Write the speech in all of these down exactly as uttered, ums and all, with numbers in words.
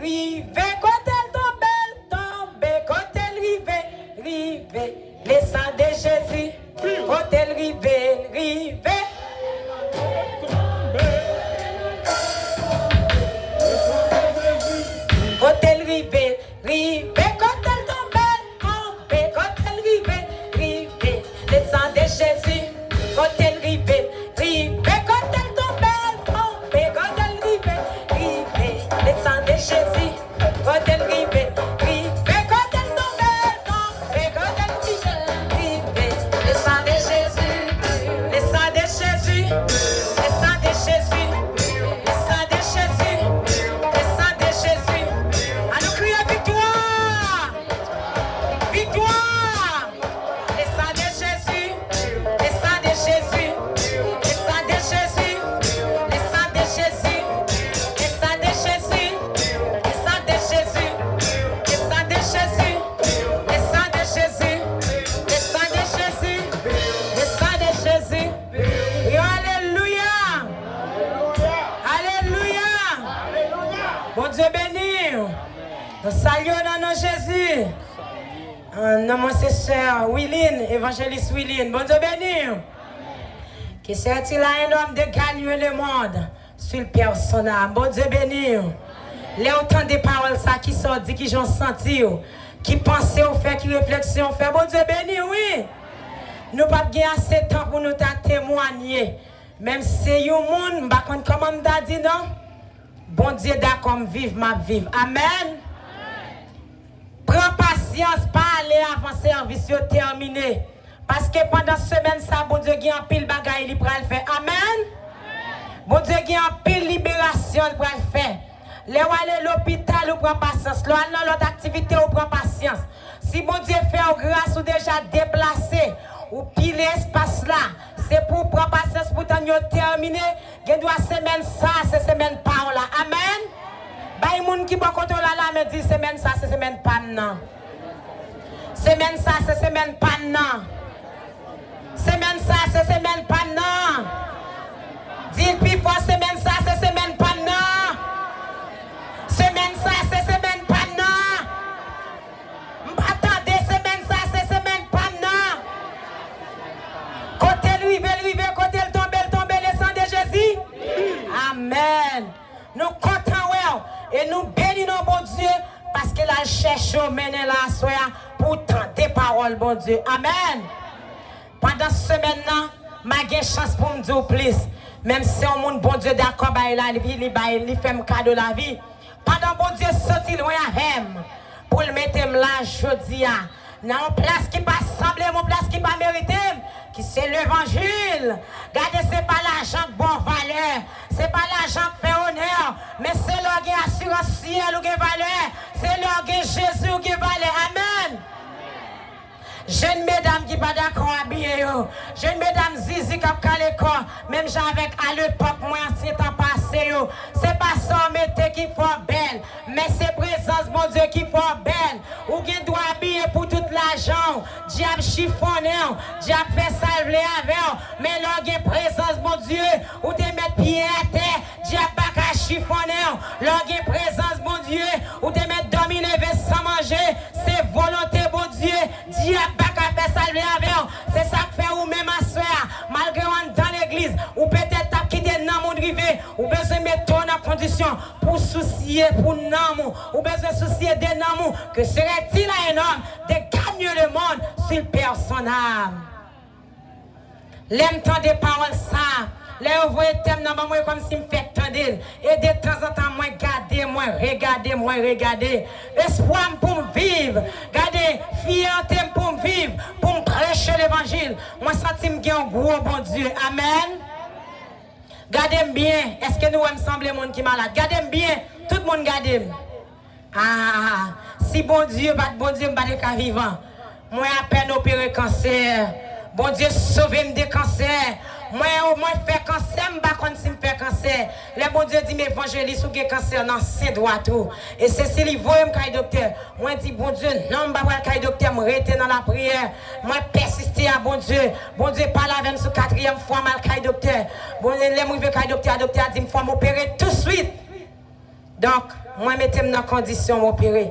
Rive kote l tonbe, l tonbe kote l rive, rive. Le sang de Jésus, kote l rive, l rive. Kote l rive, rive kote l tonbe, tonbe kote l rive, rive. Le sang de Jésus, kote l rive, rive kote l tonbe, tonbe kote l rive, rive. Le sang de Jésus, kote l rive, rive kote l tonbe, tonbe kote l rive, rive. Le sang de Jésus, le sang de Jésus, le sang de Jésus, le sang de Jésus, le sang de Jésus. Ann nou kriye viktwa! Viktwa! Le sang de Jésus, le sang de Jésus, le sang de Jésus, le sang de Jésus, le sang de Jésus, le sang de Jésus, le sang de Jésus, le sang de Jésus, le sang de Jésus, le sang de Jésus. Yo, alelouya! Alelouya! Bondye beni w. Nou salye w nan non Jezi. Ah, non, mwen se sè Wiline, evanjelis Wiline. Bondye beni w. Que sert-il à un homme de gagner le monde s'il perd son âme? Bondye beni w. Lè w tande pawòl sa, kisa w di, kijan w santi w, ki panse w fè, ki refleksyon w fè, Bondye beni w, wi. Nou p ap gen ase tan pou nou ta temwanye. Menm si se yon moun, m pa konn kòman m ta di non. Bondye dakò m viv, m ap viv. Amèn. Pran pasyans, pa ale avan sèvis yo tèmine. Paske pandan semèn sa, Bondye gen anpil bagay li pral fè. Amèn. Bondye gen anpil liberasyon li pral fè. Lè w ale lopital, ou pran pasyans. Lè w al nan lòt aktivite, ou pran pasyans. Si Bondye fè w gras, ou deja deplase, ou pile espas la, se pou w pran pasyans pou w tann yo tèmine. Gen dwa semèn sa, se semèn pa w la. Amèn. Bay moun ki bò kote w la lamen, di, semèn sa, se semèn pa m nan. Semèn sa, se semèn pa m nan. Semèn sa, se semèn pa m nan. Di l pi fò, semèn sa, se semèn pa m nan. Semèn sa, se semèn pa m nan. M pa tande, semèn sa, se semèn pa m nan. Kote l rive, l rive, kote l tonbe, l tonbe, le sang de Jésus. Amèn. Nou kontan wè w e nou beni non Bondye paske l al chèche w mennen la aswè a pou w tande pawòl Bondye. Amèn. Pandan semèn nan, m a gen chans pou m di w plis. Menm si se yon moun Bondye dakò bay lavi, li bay, li fè m kado lavi. Pandan Bondye soti lwen avè m pou l mete m la jodi a, nan yon plas ki pa sanble m, yon plas ki pa merite m, ki se levanjil. Gade, se pa lajan k ba w valè, se pa lajan k fè w onè, men se lè w gen asirans syèl ou gen valè, se lè w gen Jezi ou gen valè. Amèn. Jèn medam ki pa dakò abiye yo, jèn medam zizi k ap kale kò, menm jan avèk alepòk mwen, ansyen tan pase yo. Se pa sa w mete ki fè w bèl, men se prezans Bondye ki fè w bèl. Ou gen dwa abiye pou tout lajan w, dyab chifonnen w, dyab fè sa l vle avè w, men lè w gen prezans Bondye, ou te mèt pye atè, dyab pa ka chifonnen w. Lè w gen prezans Bondye, ou te mèt dòmi leve san manje. Se volonte Bondye. Dyab pa ka fè sa l vle avè w. Se sa k fè ou menm aswè a, malgre w anndan legliz, ou petèt t ap kite nanm ou drive. Ou bezwen mete w nan kondisyon pou w sousye pou nanm ou. Ou bezwen sousye de nanm ou. Que serait-il à un homme de gagner le monde s'il perd son âme? Lè m tande pawòl sa, lè yo voye tèm nan ban mwen, kòmsi m fèk tande l. E detanzantan, mwen gade, mwen regade, mwen regade. Espwa m pou m viv. Gade, fyète m pou m viv, pou m preche levanjil. Mwen santi m gen yon gwo Bondye. Amèn. Gade m byen. Èske nou wè m sanble moun ki malad? Gade m byen. Tout moun gade m. Ah, si Bondye pa t Bondye, m pa te ka vivan. Mwen apèn opere kansè. Bondye sove m de kansè. Mwen, mwen fè kansè, m pa konn si m fè kansè. Lè Bondye di m, evanjelis, ou gen kansè nan sen dwat ou. E se si li voye m kay doktè. Mwen di, Bondye, non, m pa pral kay doktè, m rete nan lapriyè. Mwen pèsiste a Bondye. Bondye pale avè m sou katriyèm fwa m al kay doktè. Bondye, lè m rive kay doktè a, doktè a di m, fò m opere touswit. Donk, Mwen mete m nan kondisyon m opere.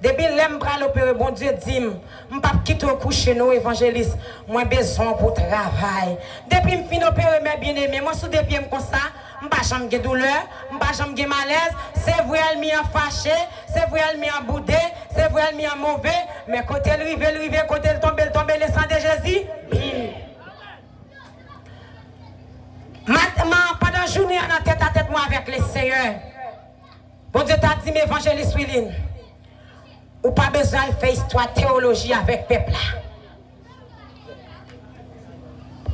Depi lè m pral opere, Bondye di m, "M p ap kite w kouche non, evanjelis. Mwen bezwen w pou travay." Depi m fin opere, mè byeneme, mwen sou de pye m konsa, m pa janm gen doulè, m pa janm gen malèz. Se vre ènmi an fache, se vre ènmi an boude, se vre ènmi an move, men kote l rive, l rive, kote l tonbe, l tonbe, le sang de Jésus. Mat-, ma-, pandan jounen an nan tèt a tèt mwen avèk Lesenyè, Bondye t ap di m, "Evanjelis Wilin, ou pa bezwen al fè istwa teyoloji avèk pèp la.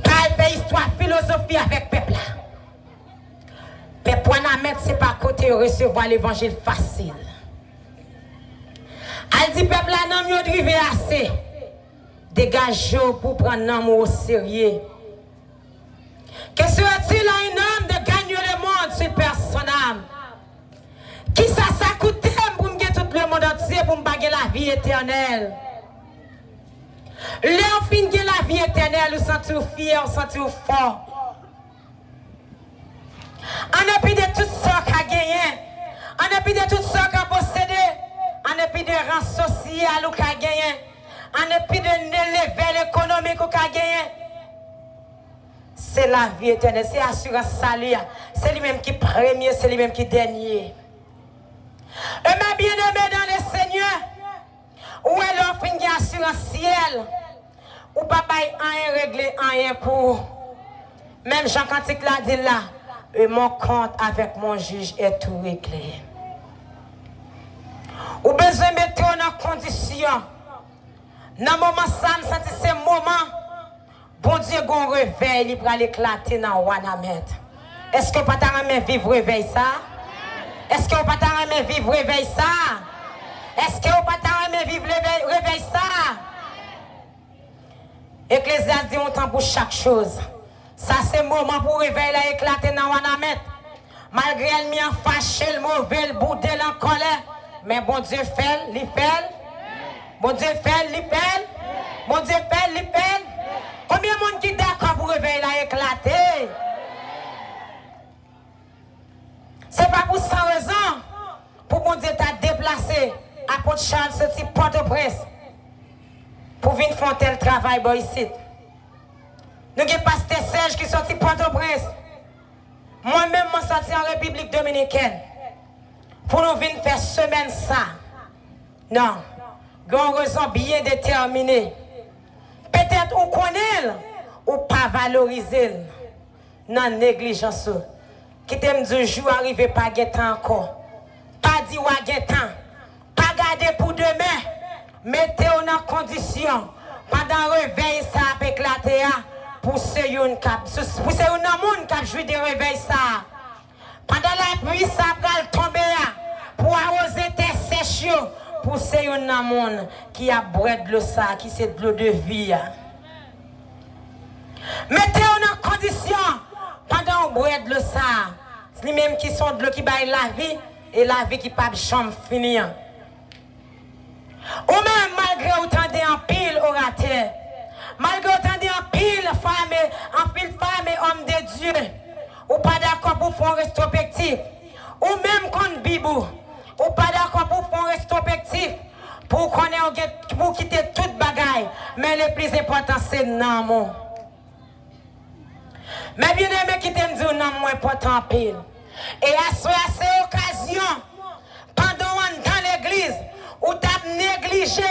Pa al fè istwa filozofi avèk pèp la. Pèp Wanament se pa kote yo resevwa levanjil fasil." Al di pèp la, "Nanm yo drive ase. Degaje w pou w pran nanm ou oserye." Que serait-il à un homme de gagner le monde s'il perd son âme? Kisa sa koute m pou m gen tout lemonn antye pou m pa gen lavi etènèl? Lè w fin gen lavi etènèl, ou santi w fyè, ou santi w fò. An depi de tout sa w ka genyen, an depi de tout sa w ka posede, an depi de ran sosyal ou ka genyen, an depi de, de level ekonomik ou ka genyen, se lavi etènèl, se asirans sali a. Se li menm ki premye, se li menm ki dènye. E mè byeneme dan le Senyè, ou wè lè w fin gen asirans syèl, ou pa bay anyen regle anyen pou ou. Menm jan kantik la di l la, "Et mon compte avec mon juge est tout réglé." Ou bezwen mete w nan kondisyon. Nan moman sa, m santi se moman Bondye gon revèy li pral eklate nan Wanament. Èske w pa ta renmen viv revèy sa? Èske w pa ta renmen viv revèy sa? Èske w pa ta renmen viv revèy, revèy sa? Eklezyas di yon tan pou chak choz. Sa se moman pou revèy la eklate nan Wanament. Malgre ènmi an fache l, move l, boude l, an kòlè, men Bondye fè l, li fè l. Bondye fè l, li fè l. Bondye fè l, li fè l. Konbyen moun ki dakò pou revèy la eklate? Se pa pou san rezon pou Bondye ta deplase Apot Charles soti Pòtoprens pou vin fè yon tèl travay bò isit. Nou gen pastè Sèj ki soti Pòtoprens. Mwen menm, mwen soti an Repiblik Dominikèn pou nou vin fè semèn sa. Non, gen yon rezon byen detèmine. Petèt ou konnen l, ou pa valorize l nan neglijans ou. Kite m di w, jou a rive, pa gen tan ankò. Pa di w a gen tan. Pa gade pou demen. Mete w nan kondisyon pandan revèy sa ap eklate a pou se youn k ap, pou se youn nan moun k ap jwi de revèy sa a. Pandan lapli sa a pral tonbe a pou awoze tè sèch yo, pou se youn nan moun ki ap bwè dlo sa a, ki se dlo de vi a. Mete w nan kondisyon pandan w bwè dlo sa a. Li menm ki se yon dlo ki bay lavi, e lavi ki p ap janm fini an. Ou menm, malgre w tande anpil oratè, malgre w tande anpil fame, anpil fame òm de Dye, ou pa dakò pou w fè yon retwopektif. Ou menm konn Bib ou, ou pa dakò pou w fè yon retwopektif, pou w konnen w gen, pou w kite tout bagay, men le plis enpòtan se nanm ou. Men byeneme, kite m di w, nanm ou enpòtan anpil. E aswè a se okazyon, pandan w anndan legliz, ou t ap neglije,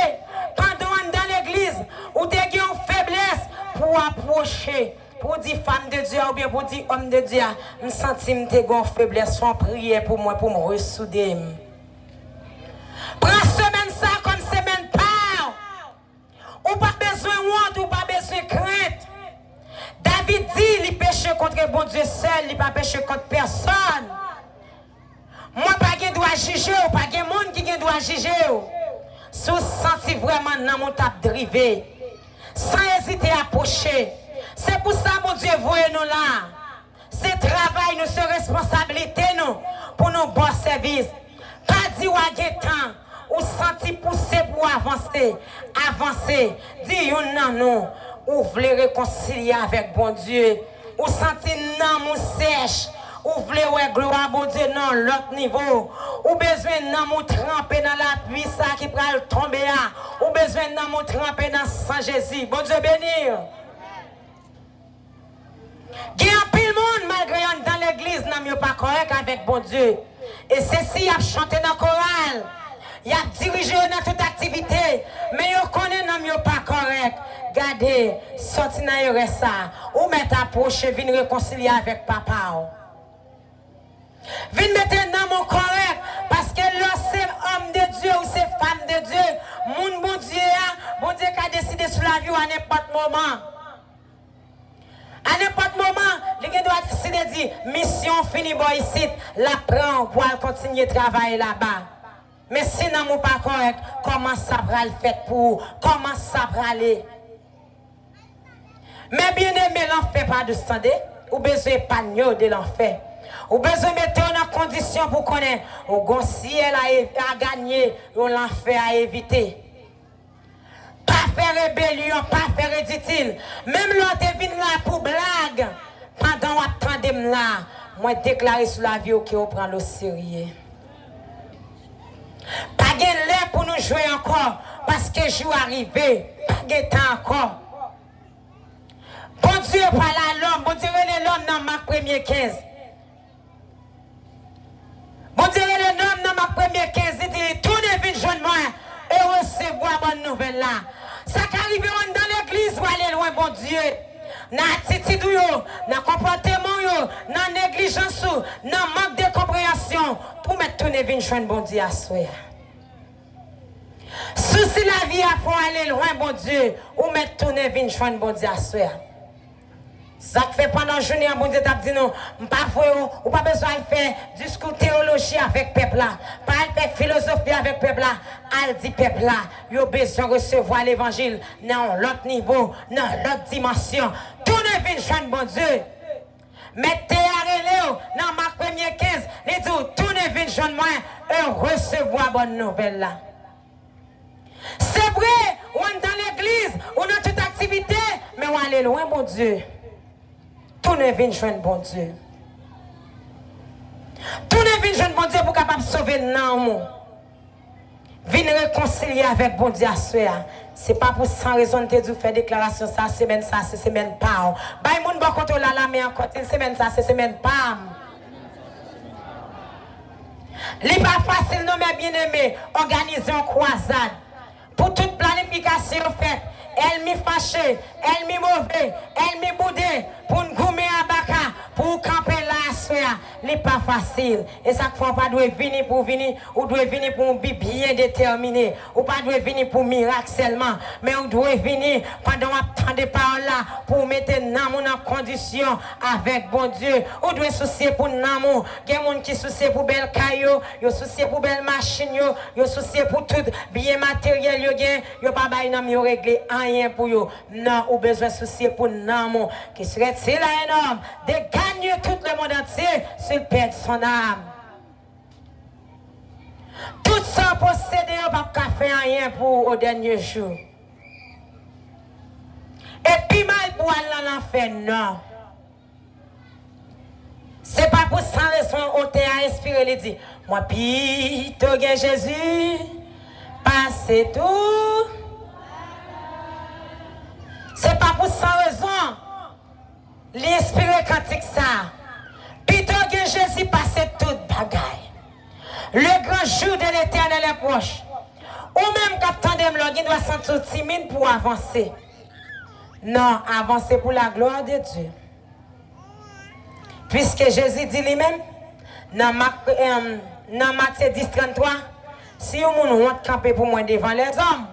pandan w anndan legliz, ou te gen yon feblès pou w apwoche, pou w di fanm de Dye a oubyen pou w di òm de Dye a, "M santi m te gen yon feblès, fè yon priyè pou mwen, pou m resoude m." Pran semèn sa a kòm semèn pa w. Ou pa bezwen wont, ou pa bezwen krent. David di li peche kont Bondye sèl, li pa peche kont pèsòn. Mwen pa gen dwa jije w, pa gen moun ki gen dwa jije w. Si w santi vrèman nanm ou t ap drive, san ezite apwoche. Se pou sa Bondye voye nou la. Se travay nou, se responsablite nou pou nou ba w sèvis. Pa di w a gen tan, ou santi pouse pou w avanse. Avanse. Di youn nan nou, ou vle rekonsilye avèk Bondye. Ou santi nanm ou sèch. Ou vle wè glwa Bondye nan yon lòt nivo. Ou bezwen nanm ou tranpe nan lapli sa ki pral tonbe a. Ou bezwen nanm ou tranpe nan san Jezi. Bondye beni w. Gen anpil moun, malgre yo anndan legliz, nanm yo pa kòrèk avèk Bondye. E se si y ap chante nan koral, y ap dirije yo nan tout aktivite, men yo konnen nanm yo pa kòrèk. Gade, sòti nan erè sa a. Ou mèt apwoche, vin rekonsilye avèk Papa w. Vin mete nanm ou kòrèk, paske lè w se òm de Dye ou se fanm de Dye, moun Bondye a, Bondye ka deside sou lavi w a nenpòt moman. A nenpòt moman, li gen dwa deside di, misyon w fini bò isit, l ap pran w pou al kontinye travay laba. Men si nanm ou pa kòrèk, kòman sa pral fèt pou ou? Kòman sa prale? Men byeneme, lanfè pa dous tande. Ou bezwen epanye w de lanfè. Ou bezwen mete w nan kondisyon pou konnen ou gon syèl a, e- a ganye, yon lanfè a evite. Pa fè rebelyon, pa fè riditil. Menm lè w te vin la pou blag, pandan w ap tande m la, mwen deklare sou lavi w ke w pran l oserye. Pa gen lè pou nou jwe ankò, paske jou a rive, pa gen tan ankò. Bondye pale a lòm, Bondye rele lòm nan Mak premye kenz. Bondye rele lòm nan Mak premye kenz, li di, tounen vin jwenn mwen e resevwa bòn nouvèl la. Sa ka rive w anndan legliz, w ale lwen Bondye. Nan atitid ou yo, nan konpòteman w yo, nan neglijans ou, nan mank de konpreyansyon, pou w mèt tounen vin jwenn Bondye aswè a. Sousi lavi a fè w ale lwen Bondye, ou mèt tounen vin jwenn Bondye aswè a. Sa k fè pandan jounen an, Bondye t ap di nou, m pa voye w, ou pa bezwen al fè diskou teyoloji avèk pèp la. Pa al fè filozofi avèk pèp la. Al di pèp la, yo bezwen resevwa levanjil nan yon lòt nivo, nan yon lòt dimansyon. Tounen vin jwenn Bondye. Mèt tè a rele w nan Mak premye kenz, li di w, tounen vin jwenn mwen e resevwa bòn nouvèl la. Se vre, ou anndan legliz, ou nan tout aktivite, men w ale lwen Bondye. Tounen vin jwenn Bondye. Tounen vin jwenn Bondye pou w kapab sove nanm ou. Vin rekonsilye avèk Bondye aswè a. Se pa pou san rezon n te di w fè deklarasyon sa, semèn sa, se semèn pa w. Bay moun bò kote w la lamen ankò, di l, semèn sa, se semèn pa m. Li pa fasil non, men byeneme, òganize yon kwazad. Pou tout planifikasyon yo fèt, ènmi fache, ènmi move, ènmi boude, pou n goumen abaka, pou w kanpe la aswè a, li pa fasil. E sa k fè w pa dwe vini pou w vini, ou dwe vini pou yon bi byen detèmine. Ou pa dwe vini pou mirak sèlman, men ou dwe vini pandan w ap tande pawòl la, pou w mete nanm ou nan kondisyon avèk Bondye. Ou dwe sousye pou nanm ou. Gen moun ki sousye pou bèl kay yo, yo sousye pou bèl machin yo, yo sousye pou tout byen materyèl yo gen, yo pa bay nanm yo regle anyen pou yo. Non, ou bezwen sousye pou nanm ou. Que serait-il à un homme de gagner tout le monde entier s'il perd son âme? Tout sa w posede yo p ap ka fè anyen pou ou o dènye jou. E pi mal pou w al nan lanfè, non. Se pa pou san rezon otè a enspire li di, mwen pito gen Jezi pase tou. Se pa pou san rezon li enspire kantik sa. Pito gen Jezi pase tout bagay. Le grand jour de l'Éternel est proche. Ou menm k ap tande m la, w gen dwa santi w timid pou w avanse. Non, avanse pou la gloire de Dieu. Piske Jezi di li menm, nan Mak, em, nan Matye dis trannntwa, si yon moun wont kanpe pou mwen devan lèzòm,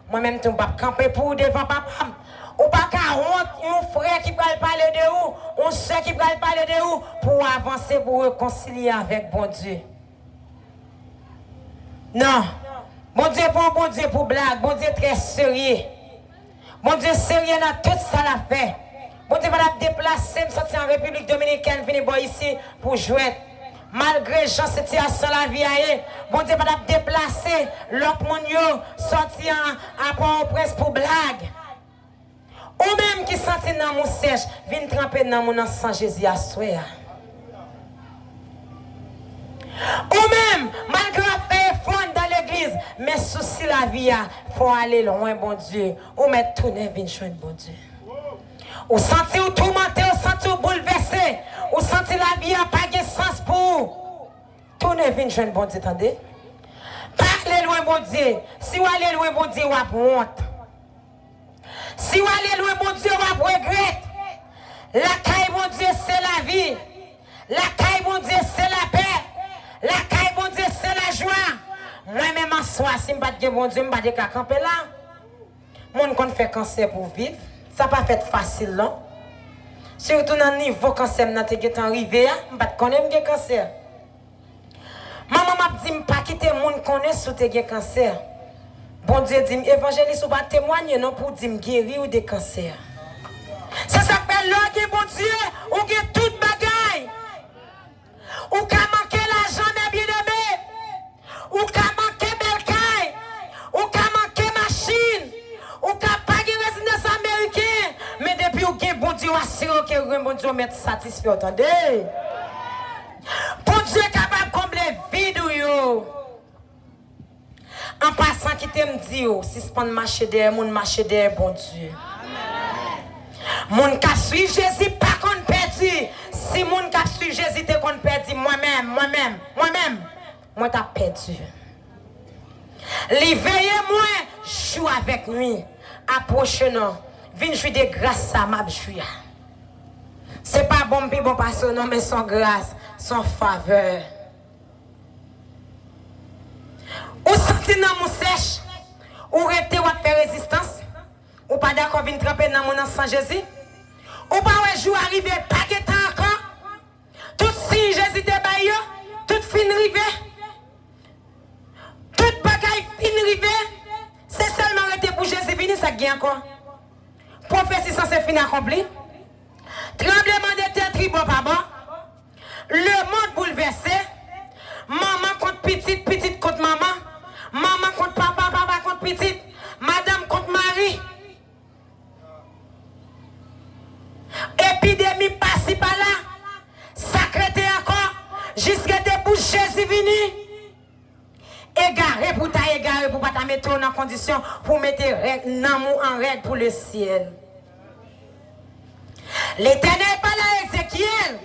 mwen menm tou m p ap kanpe pou ou devan Papa m. Ou pa ka wont yon frè ki pral pale de ou, yon sè ki pral pale de ou, pou w avanse pou w rekonsilye avèk Bondye. Non. Bondye pa yon Bondye pou blag. Bondye trè serye. Bondye serye nan tout sa l ap fè. Bondye pa t ap deplase m soti an Repiblik Dominikèn vini bò isi pou jwèt. Malgre jan sitiyasyon lavi a ye, Bondye pa t ap deplase lòt moun yo soti an, a Pòtoprens pou blag. Ou menm ki santi nanm ou sèch, vin tranpe nanm ou nan san Jezi aswè a. Ou menm, malgre w ap fè efò anndan legliz, men sousi lavi a, fò w ale lwen Bondye. Ou mèt tounen vin jwenn Bondye. Ou santi w toumante, ou santi w boulvèse, ou santi lavi a pa gen sans pou ou. Tounen vin jwenn Bondye, tande. Pa ale lwen Bondye. Si w ale lwen Bondye, w ap wont. Si w ale lwen Bondye, w ap regrèt. Lakay Bondye se lavi. Lakay Bondye se lapè. Lakay Bondye se lajwa. Mwen menm aswè a, si m pa t gen Bondye, m pa te ka kanpe la. Moun konn fè kansè pou viv. Sa pa fèt fasil, non. Sitou nan nivo kansè m nan te gentan rive a, m pa t konnen m gen kansè. Manman m ap di m, "Pa kite moun konnen si w te gen kansè." Bondye di m, "Evanjelis, ou pa temwanye non pou w di m geri w de kansè." Se sa k fè lè w gen Bondye, ou gen tout bagay. Ou ka manke lajan, men byeneme, ou ka manke bèl kay, ou ka manke machin, ou ka pa gen rezidans ameriken, men depi w gen Bondye, w asire w ke gen Bondye, w mèt satisfè w, tande. Bondye kapab konble vid ou yo. An pasan, kite m di w, sispann mache dèyè moun, mache dèyè Bondye. Moun k ap swiv Jezi pa konn pèdi. Si moun k ap swiv Jezi te konn pèdi, mwen menm, mwen menm, mwen menm, mwen t ap pèdi. Li veye mwen jou avèk nwi. Apwoche non. Vin jwi de gras sa m ap jwi a. Se pa bon m pi bon pase w non, men se yon gras, se yon favè. Ou santi nanm ou sèch, ou rete w ap fè rezistans, ou pa dakò vin tranpe nanm ou nan san Jezi. Ou pa wè jou a rive, pa gen tan ankò. Tout siy Jezi te bay yo, tout fin rive. Tout bagay fin rive. Se sèlman rete pou Jezi vini, sa k gen ankò. Pwofesi sanse fin akonpli. Tranblemanntè tribò pa bò. Lemonn boulvèse. Manman kont pitit, pitit kont manman. Manman kont papa, papa kont pitit. Madanm kont mari. Epidemi pasi pala. Sa k rete ankò, jis rete pou Jezi vini. Egare pou w ta egare, pou w pa ta mete w nan kondisyon pou w mete règ, nanm ou an règ pou lesyèl. Letènèl pale a Ezekyèl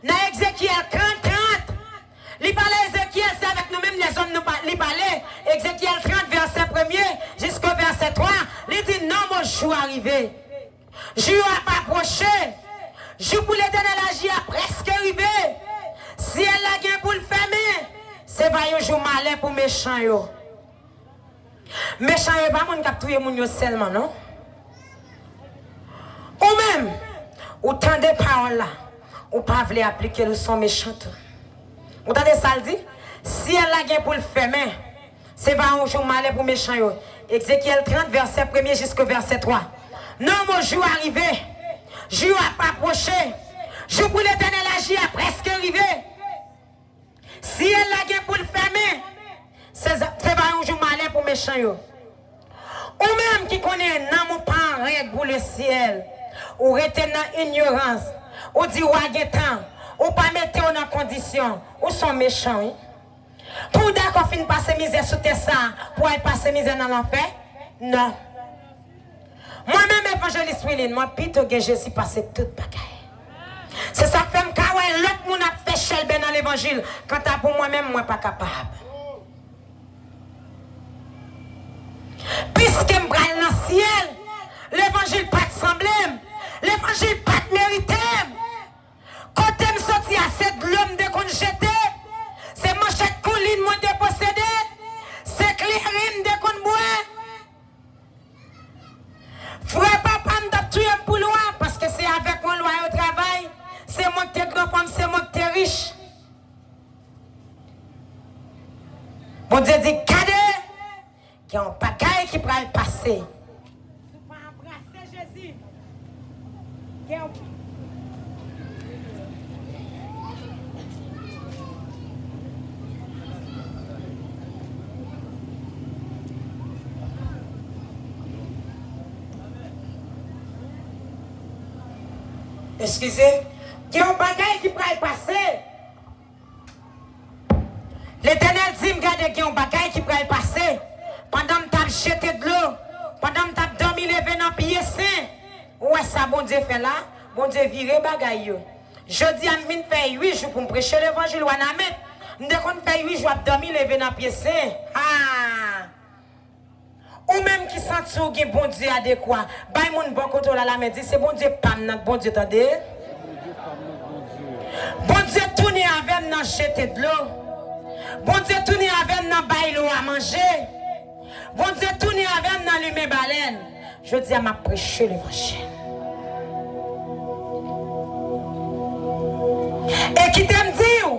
nan Ezekyèl trant, trant. Li pale a Ezekyèl, se avèk nou menm, lèzòm nou pa-, li pale. Ezekyèl trant, vèsè premye jiske vèsè twa, li di, "Non, mon jou a rive." Jou yo ap apwoche. Jou pou Letènèl aji a prèske rive. Syèl la gen pou l fèmen. Se va yon jou malè pou mechan yo. Mechan yo, e pa moun k ap touye moun yo sèlman, non. Ou menm, ou tande pawòl la, ou pa vle aplike l, ou se yon mechan tou. Ou tande sa l di? Syèl la gen pou l fèmen. Se va yon jou malè pou mechan yo. Ezekyèl trant, vèsè premye jiske vèsè twa. Non, mon jou a rive. Jou ap apwoche. Jou pou Letènèl aji a prèske rive. Syèl la gen pou l fèmen. Se, se va yon jou malè pou mechan yo. Ou menm ki konnen nanm ou pa an règ pou lesyèl, ou rete nan inyorans, ou di w a gen tan, ou pa mete w nan kondisyon, ou se yon mechan, wi. Pou w dakò fin pase mizè sou tè sa a, pou w al pase mizè nan lanfè? Non. Mwen menm, Evanjelis Wilin, mwen pito gen Jezi pase tout bagay. Se sa k fè m ka wè lòt moun ap fè chèlbè nan levanjil, kanta pou mwen menm, mwen pa kapab. Piske m pral nan syèl, levanjil pa t sanble m, levanjil pa t merite m. Kote m soti a, se dlo m te konn jete, se manchèt koulin mwen te posede, se kleren m te konn bwè. Frè papa m t ap touye m pou lwa, paske se avèk mwen lwa yo travay, se mwen k te gran fanm, se mwen k te rich. Bondye di, gade, gen yon bagay ki pral pase. Si w pa anbrase Jezi, gen yon... Eskize, gen yon bagay ki pral pase. Letènèl di m, gade, gen yon bagay ki pral pase. Pandan m t ap jete dlo, pandan m t ap dòmi leve nan pye sen, ou wè sa Bondye fè la? Bondye vire bagay yo. Jodi a, m vin fè uit jou pou m preche levanjil Wanament. M te konn fè uit jou ap dòmi leve nan pye sen. Ha! Ou menm ki santi w gen Bondye adekwa, bay moun bò kote w la lamen, di, se Bondye pa m nan k Bondye, tande. Bondye tounen avè m nan jete dlo. Bondye tounen avè m nan bay lo a manje. Bondye tounen avè m nan limen balèn. Jodi a, m ap preche levanjil. E kite m di w,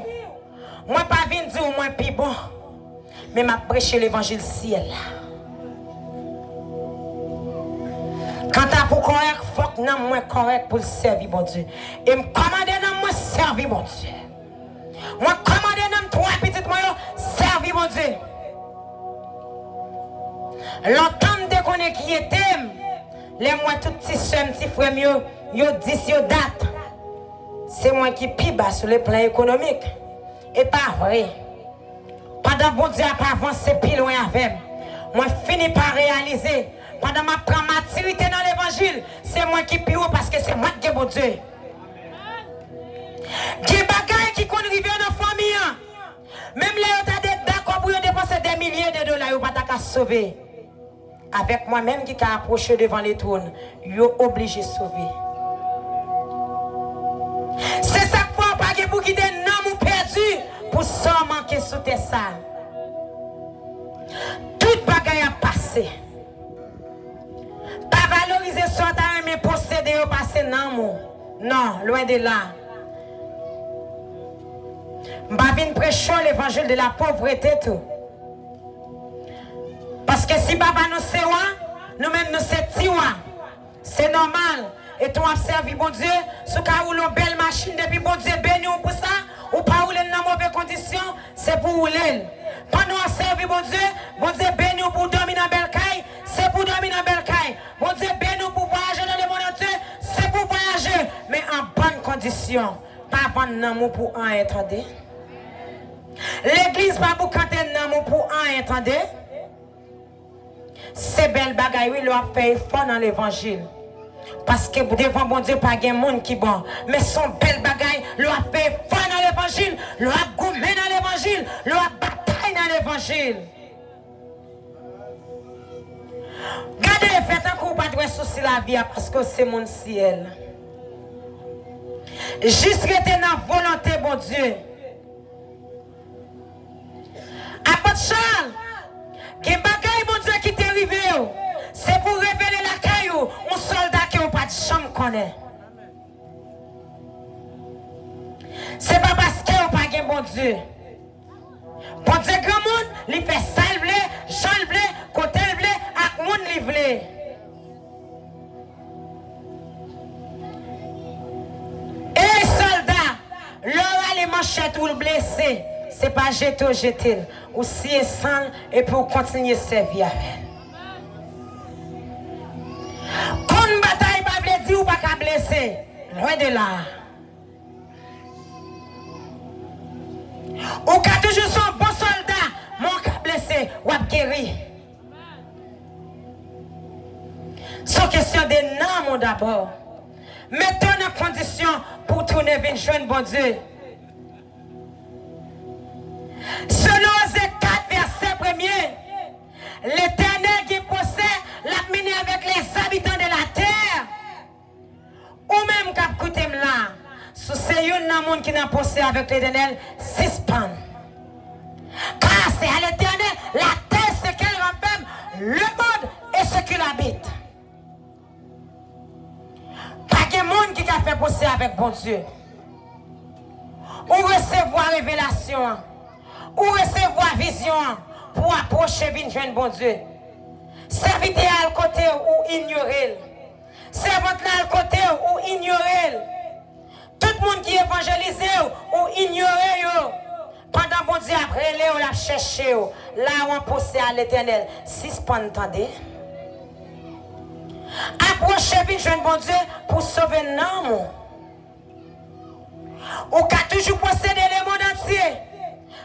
mwen pa vin di w mwen pi bon, men m ap preche levanjil syèl la. Kanta pou kòrèk, fòk nanm mwen kòrèk pou l sèvi Bondye. E m kòmande nanm mwen sèvi Bondye. Mwen kòmande nanm twa pitit mwen yo sèvi Bondye. Lontan m te konnen ki ete m, lè m wè tout ti sè m, ti frè m yo, yo dis, yo dat. Se mwen ki pi ba sou le plan ekonomik. E pa vre. Pandan Bondye ap avanse pi lwen avè m, mwen fini pa reyalize, pandan m ap pran matirite nan levanjil, se mwen ki pi wo paske se mwen ki gen Bondye. Gen bagay ki konn rive nan fanmi an. Menm lè yo ta de-, dakò pou yo depanse dè milye de dola, yo pa ta ka sove. Avèk mwen menm ki ka apwoche devan letwòn, yo oblije sove. Se sa k fè w pa gen pou kite nanm ou pèdi pou sa w manke sou tè sa. Tout bagay ap pase. Pa valorize sa w ta renmen posede yo pase nanm ou. Non, lwen de la. M pa vin preche w levanjil de la pauvreté tou. Paske si papa nou se wa, nou menm nou se ti wa. Se nòmal. Etan w ap sèvi Bondye, si w ka woule yon bèl machin depi Bondye beni w pou sa, ou pa woule l nan move kondisyon, se pou w woule l. Pandan w ap sèvi Bondye, Bondye beni w pou w dòmi nan bèl kay, se pou w dòmi nan bèl kay. Bondye beni w pou w vwayaje nan lemonn antye, se pou w vwayaje, men an bòn kondisyon. Pa vann nanm ou pou anyen, tande. Legliz pa boukante nanm ou pou anyen, tande. Se bèl bagay, wi, lè w ap fè efò nan levanjil. Paske devan Bondye, pa gen moun ki bon. Men se yon bèl bagay lè w ap fè efò nan levanjil, lè w ap goumen nan levanjil, lè w ap batay nan levanjil. Gade, fè tankou w pa t wè sousi lavi a, paske w se moun syèl. Jis rete nan volonte Bondye. Apot Chal, gen bagay Bondye ki te rive w, se pou revele lakay ou, yon sòlda ke w pa t janm konnen. Se pa paske w pa gen Bondye. Bondye granmoun, li fè sa l vle, jan l vle, kote l vle, ak moun li vle. Ey sòlda, lè w rale manchèt ou, l blese, se pa jete w jete l. Ou siye san l epi w kontinye sèvi avè l. Konn batay pa vle di ou pa ka blese. Lwen de la. Ou ka toujou se yon bon sòlda, men w ka blese, w ap geri. Se yon kesyon de nanm ou dabò. Mete w nan kondisyon pou w tounen vin jwenn Bondye. Selon Oze kat, vèsè premye, Letènèl gen pwosè l ap mennen avèk lèzabitan de latè. Ou menm k ap koute m la, si w se youn nan moun ki nan pwosè avèk Letènèl, sispann. Car c'est à l'Éternel la terre, ce qu'elle renferme, le monde et ce qu'il habite. Pa gen moun ki ka fè pwosè avèk Bondye. Ou resevwa revelasyon an. Ou resevwa vizyon an pou w apwoche vin jwenn Bondye. Sèvitè a al kote w, ou inyore l. Sèvant la al kote w, ou inyore l. Tout moun ki evanjelize w, ou inyore yo. Pandan Bondye ap rele w, l ap chèche w. La ou an pwosè a Letènèl, sispann tande. Apwoche vin jwenn Bondye pou sove nanm ou. Ou ka toujou posede lemonn antye,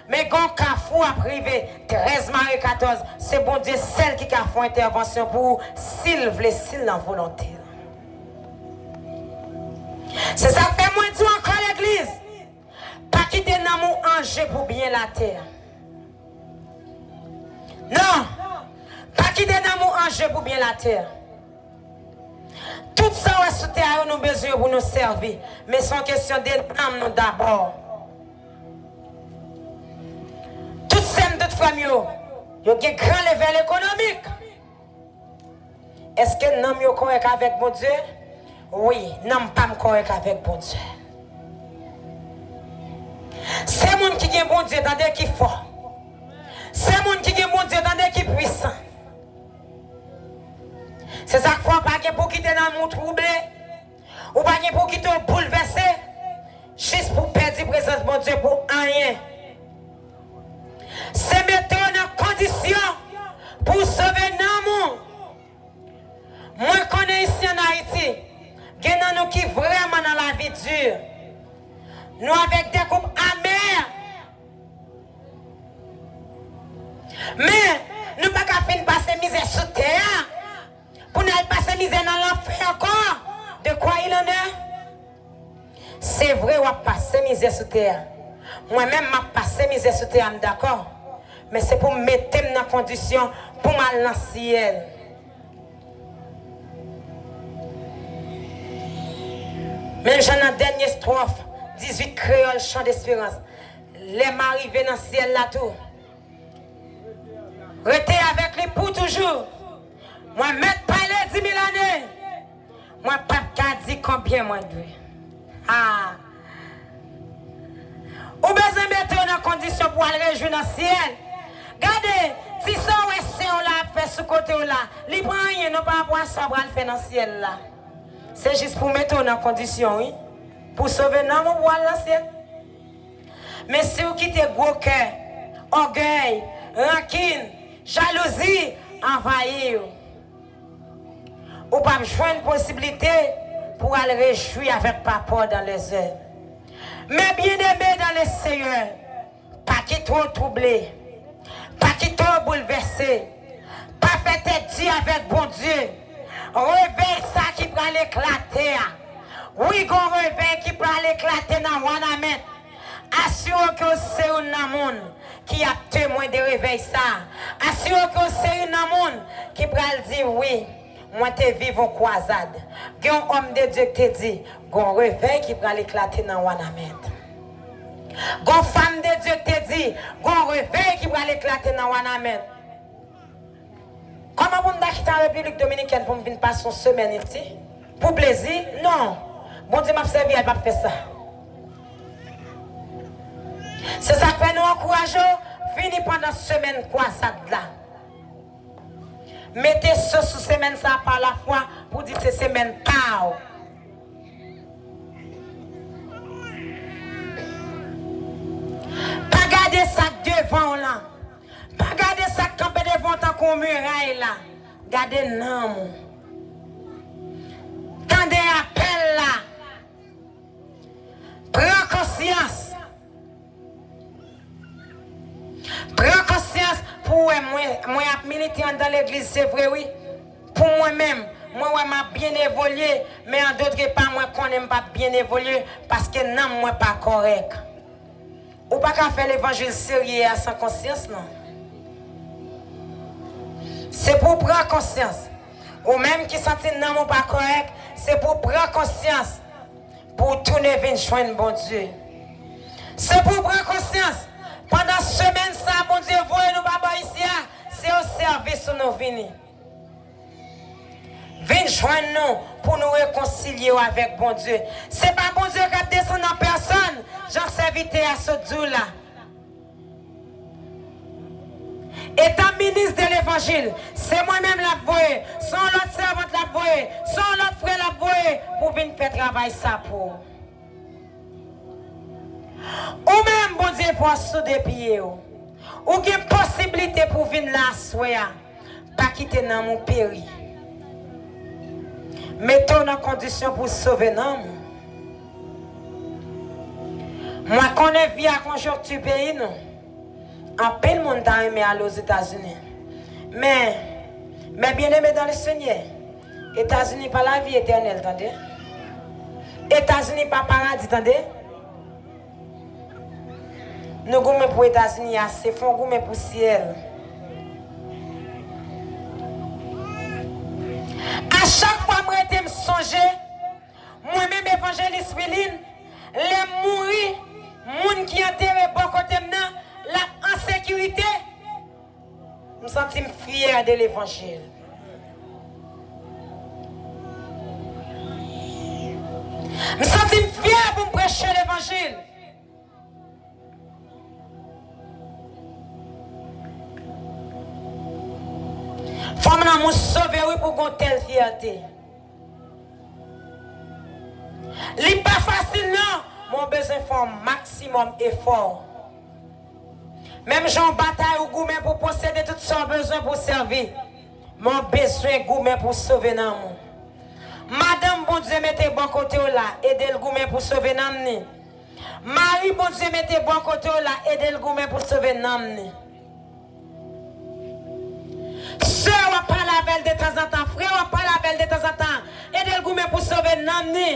Men gen yon kafou ap rive, trèz mare katòz, se Bondye sèl ki ka fè yon entèvansyon pou ou, si l vle, si l nan volonte l. Se sa k fè mwen di w ankò, legliz, pa kite nanm ou anje pou byen latè. Non, pa kite nanm ou anje pou byen latè. Tout sa w wè sou tè a yo, nou bezwen yo pou nou sèvi. Men se yon kesyon de nanm nou dabò. Tout sè m, tout frè m yo, yo gen gran level ekonomik. Èske nanm yo kòrèk avèk Bondye? Wi, nanm pa m kòrèk avèk Bondye. Se moun ki gen Bondye, tande, ki fò. Se moun ki gen Bondye, tande, ki pwisan. Se sa k fè w pa gen pou kite nanm ou twouble. Ou pa gen pou kite w boulvèse jis pou pèdi prezans Bondye pou anyen. Se mete w nan kondisyon pou w sove nanm ou. Mwen konnen isi ann Ayiti, gen nan nou ki vrèman nan lavi di. Nou avèk de koup amè. Men, nou pa ka fin pase mizè sou tè a pou n al pase mizè nan lanfè ankò. De quoi il en est? Se vre, w ap pase mizè sou tè a. Mwen menm, m ap pase mizè sou tè a, m dakò. Men se pou m mete m nan kondisyon pou m al nan syèl. Menm jan nan dènye estròf dizuit Kreyòl Chan Desperans, lè m a rive nan syèl la tou, rete avèk li pou toujou. Mwen mèt pale di mil ane, mwen p ap ka di konbyen mwen dwe. Ah! Ou bezwen mete w nan kondisyon pou w al rejwi nan syèl. Gade, ti sa w wè sè w la ap fè sou kote w la, li pa anyen non pa rapò a sa w pral fè nan syèl la. Se jis pou mete w nan kondisyon, wi, pou sove nanm ou pou w al nan syèl. Men si w kite gwo kè, ògèy, rankin, jalouzi anvayi w, ou p ap jwenn posiblite pou w al rejwi avèk papa w dans les airs. Men byeneme dans le Seigneur, pa kite w twouble, pa kite w boulvèse, pa fè tèt di avèk Bondye. Revèy sa ki pral eklate a, wi, gon revèy ki pral eklate nan Wanament. Asire w ke w se youn nan moun ki ap temwen de revèy sa a. Asire w ke w se youn nan moun ki pral di, wi, mwen te viv yon kwazad. Gen yon òm de Dye ki te di, gon revèy ki pral eklate nan Wanament. Gon fanm de Dye ki te di, gon revèy ki pral eklate nan Wanament. Kòman pou m ta kite an Repiblik Dominikèn pou m vin pase yon semèn isi? Pou plezi? Non. Bondye m ap sèvi a, l p ap fè sa. Se sa k fè nou ankouraje w, vini pandan semèn kwazad la. Mete so sou semèn sa a pa lafwa pou di se semèn pa w. Pa gade sa k devan w lan. Pa gade sa k kanpe devan w tankou yon miray la. Gade nanm ou. Tande apèl la. Pran konsyans. Pran konsyans pou w wè mwen, mwen ap milite anndan legliz, se vre wi. Pou mwen menm, mwen wè m ap byen evolye, men an dòt pa mwen konnen m p ap byen evolye paske nanm mwen pa kòrèk. Ou pa ka fè levanjil serye a san konsyans, non. Se pou w pran konsyans. Ou menm ki santi nanm ou pa kòrèk, se pou w pran konsyans pou w tounen vin jwenn Bondye. Se pou w pran konsyans, pandan semèn sa a Bondye voye nou pa bò isi a, se yon sèvis pou nou vini. Vin jwenn nou pou nou rekonsilye w avèk Bondye. Se pa Bondye k ap desann an pèsòn, jan sèvitè a sot di w la. Etan minis de levanjil, se mwen menm l ap voye, se yon lòt sèvant l ap voye, se yon lòt frè l ap voye pou vin fè travay sa pou ou. Ou menm, Bondye fè w sou de pye w. Ou gen posiblite pou w vin la aswè a. Pa kite nanm ou peri. Mete w nan kondisyon pou w sove nanm ou. Mwen konnen vi a konjonkti peyi nou. Anpil moun ta renmen ale Ozetazini. Men, mes bien-aimés dans le Seigneur, Etazini pa lavi etènèl, tande. Etazini pa paradi, tande. Nou goumen pou Etazini ase, fò n goumen pou syèl. A chak fwa m rete m sonje, mwen menm Evanjelis Wilin, lè m mouri, moun ki antere bò kote m nan, l ap an sekirite. M santi m fyè de levanjil. M santi m fyè pou m preche levanjil. Fanm nan moun sove wi pou gon tèl fyète. Li pa fasil non, men w bezwen fè yon maksimòm efò. Menm jan w batay ou goumen pou posede tout sa w bezwen pou w sèvi, men w bezwen goumen pou w sove nanm ou. Madanm Bondye mete bò kote w la, ede l goumen pou sove nanm ni. Mari Bondye mete bò kote w la, ede l goumen pou sove nanm ni. Sè w ap pale avè l detanzantan, frè w ap pale avè l detanzantan, ede l goumen pou sove nanm ni.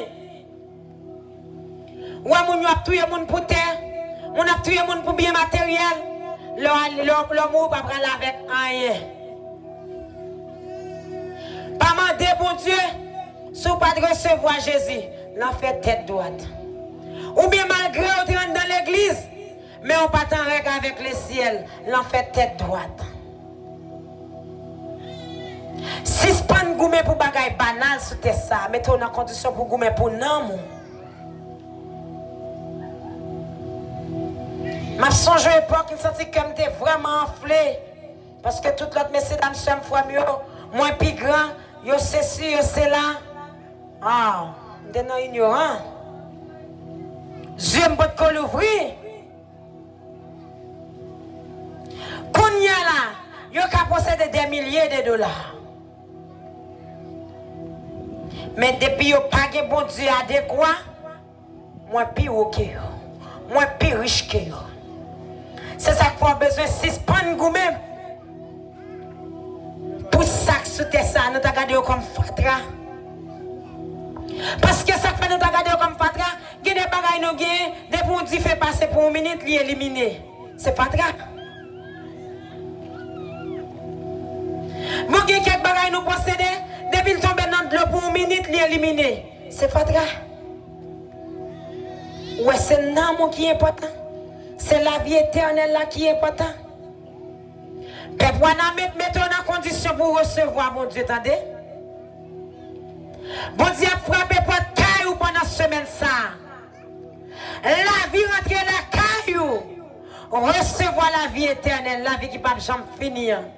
Wè moun yo ap touye moun pou tè, moun ap touye moun pou byen materyèl. Lè w al-, lè w, lè w mouri, w pa pral avèk anyen. Pa mande Bondye, si w pa t resevwa Jezi, lanfè tèt dwat. Oubyen malgre w te anndan legliz, men w pa t an règ avèk lesyèl, lanfè tèt dwat. Sispann goumen pou bagay banal sou tè sa a, mete w nan kondisyon pou goumen pou nanm ou. M ap sonje yon epòk, m santi kè m te vrèman anfle. Paske tout lòt mesye dam, sè m, frè m yo, mwen pi gran, yo sesi, yo sela. Ah, m te nan inyoran. Zye m potko louvri. Kounye a la, yo ka posede dè milye de dola. Men depi yo pa gen Bondye adekwa, mwen pi wo ke yo. Mwen pi rich ke yo. Se sa k fè w bezwen sispann goumen pou sa k sou tè sa a, nou ta gade yo kòm fatra. Paske sa k fè nou ta gade yo kòm fatra, gen de bagay nou genyen, depi yon dife pase pou yon minit, li elimine. Se fatra. Bon, gen kèk bagay nou posede, depi l tonbe nan dlo pou yon minit, li elimine. Se fatra. Ou wè, se nanm ou ki enpòtan. Se lavi etènèl la ki enpòtan. Pèp w a nan met, mete w nan kondisyon pou w resevwa Bondye, tande. Bondye ap frape pòt kay ou pandan semèn sa a. Lavi rantre lakay ou. Resevwa lavi etènèl, lavi ki p ap janm fini an.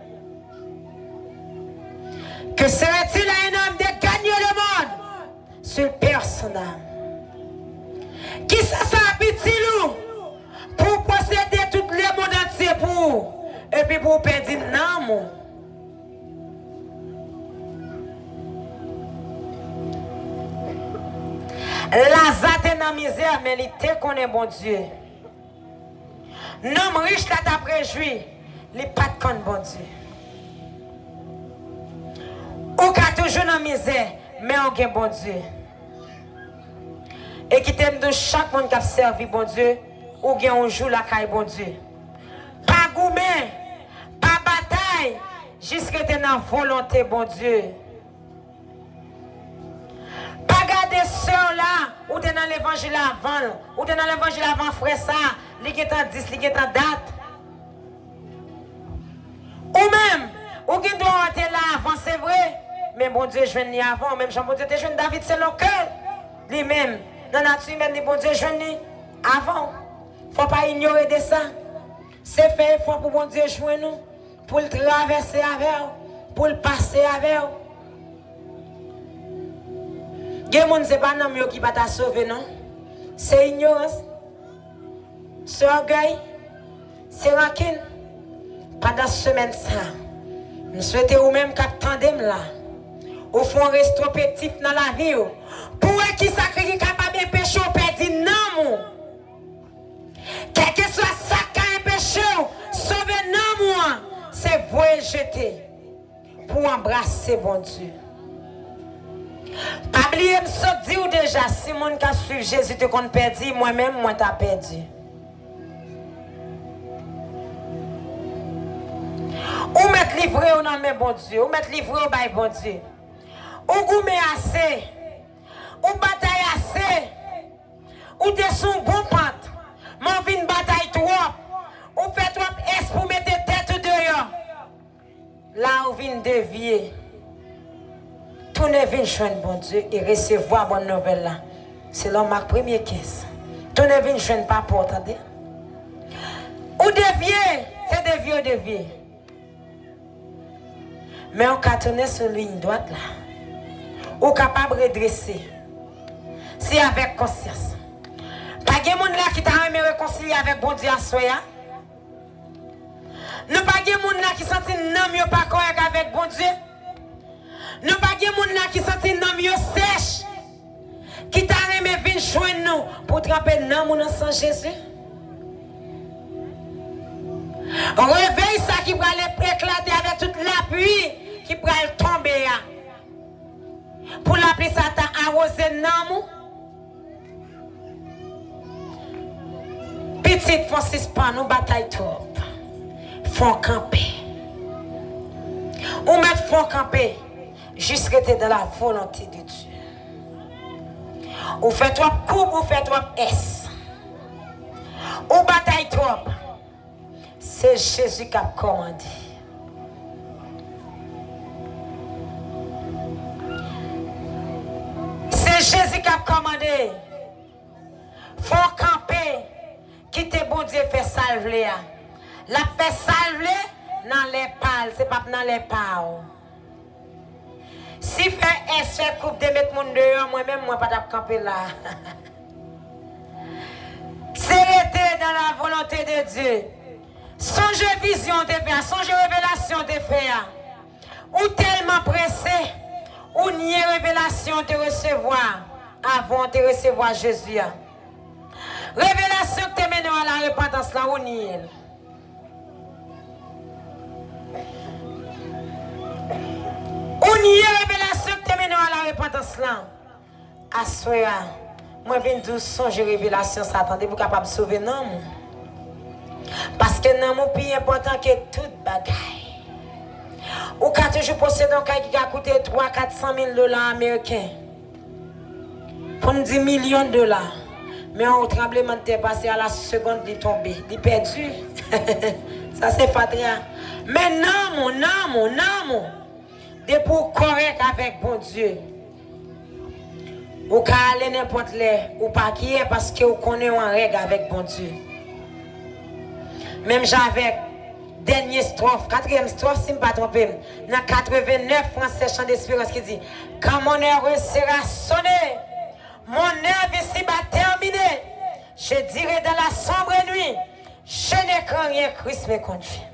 Que serait-il à un homme de gagner le monde s'il perd son âme? Kisa sa ap itil ou pou w posede tout lemonn antye pou ou, epi pou w pèdi nanm ou? Laza te nan mizè, men li te konnen Bondye. Nonm rich la t ap rejwi, li pa t konn Bondye. Ou ka toujou nan mizè, men w gen Bondye. E kite m di w, chak moun k ap sèvi Bondye, ou gen yon jou lakay Bondye. Pa goumen, pa batay, jis rete nan volonte Bondye. Pa gade sè w la, ou te nan levanjil avan l, ou te nan levanjil avan frè sa, li gentan dis, li gentan dat. Ou menm, ou gen dwa w te la avan, se vre, men Bondye jwenn li avan w, menm jan Bondye te jwenn David selon kè li menm, nan nati imèn li, Bondye jwenn li avan w. Fò w pa inyore de sa. Se fè efò pou Bondye jwenn ou, pou l travèse avè w, pou l pase avè w. Gen moun, se pa nanm yo ki pa ta sove, non. Se inyorans, se ògèy, se rankin. Pandan semèn sa, m swete ou menm k ap tande m la, ou fè yon retwospektif nan lavi w, pou w wè kisa ki kapab enpeche w pèdi nanm ou. Kèlkeswa sa k ka enpeche w, se Se voye jete pou w anbrase Bondye. Pa bliye, m sot di w deja, si moun k ap swiv Jezi te konn pèdi, mwen menm, mwen ta pèdi. Ou mèt livre w nan men Bondye, ou mèt livre w bay Bondye. Ou goumen ase, ou batay ase, ou te sou yon bon pant, men w vin batay twòp, ou fè twòp èspè w mete tèt ou deyò. La ou vin devye. Tounen vin jwenn Bondye e resevwa bòn nouvèl la. Selon Mak premye kenz. Tounen vin jwenn papa w, tande. Ou devye, se devye w devye. Men ou ka tounen sou liy dwat la. Ou kapab redrese. Se avèk konsyans. Pa gen moun la ki ta renmen rekonsilye avèk Bondye aswè a? Nou pa gen moun la ki santi nanm yo pa kòrèk avèk Bondye? Nou pa gen moun la ki santi nanm yo sèch, ki ta renmen vin jwenn nou pou tranpe nanm ou nan san Jezi? Revèy sa ki pral eklate avèk tout lapli ki pral tonbe a, pou lapli sa ta awoze nanm ou. Pitit, fò w sispann, ou batay twòp. Fò w kanpe. Ou mèt fò w kanpe. Jis rete dans la volonté de Dieu. Ou fè twòp koub, ou fè twòp ès. Ou batay twòp. Se Jezi k ap kòmande. Se Jezi k ap kòmande. Fò w kanpe, kite Bondye fè sa l vle a. L ap fè sa l vle nan lè pa l, se p ap nan lè pa w. Si fè èchèk koup de met moun deyò, mwen menm, mwen pa t ap kanpe la. Se rete dans la volonté de Dieu. Sonje vizyon w te fè a, sonje revelasyon w te fè a. Ou tèlman prese, ou nye revelasyon w te resevwa avan w te resevwa Jezi a. Revelasyon k te mennen w a la repantans lan, ou nye l. Ou nye revelasyon k te mennen w a la repantans lan. Aswè a, mwen vin di w sonje revelasyon sa, tande, pou w kapab sove nanm ou. Paske nanm ou pi enpòtan ke tout bagay. Ou ka toujou posede yon kay ki ka koute twa, kat san mil dola ameriken. Pou n di milyon dola. Men yon tranblemanntè pase a la segond li tonbe, li pèdi. Sa se fatra. Men nanm ou, nanm ou, nanm ou. Depi w kòrèk avèk Bondye, ou ka ale nenpòt lè, ou pa kyè paske ou konnen w an règ avèk Bondye. Menm jan avèk dènye estròf, katriyèm estròf, si m pa twonpe m, nan katrevennnèf fransè Chant d'Espérance ki di, Quand mon heure sera sonnée, mon œuvre ici-bas terminée, je dirai dans la sombre nuit, je ne crains rien, Christ me conduit.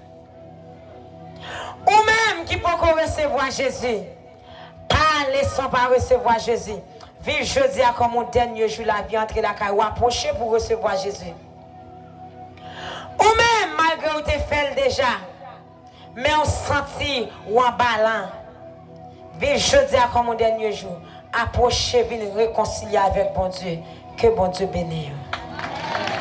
Ou menm ki poko resevwa Jezi, pa ale san w pa resevwa Jezi. Viv jodi a kòm yon dènye jou lavi, antre lakay ou, apwoche pou w resevwa Jezi. Ou menm, malgre ou te fè l deja, men ou santi ou anba lan. Viv jodi a kòm yon dènye jou. Apwoche, vin rekonsilye avèk Bondye. Ke Bondye beni w.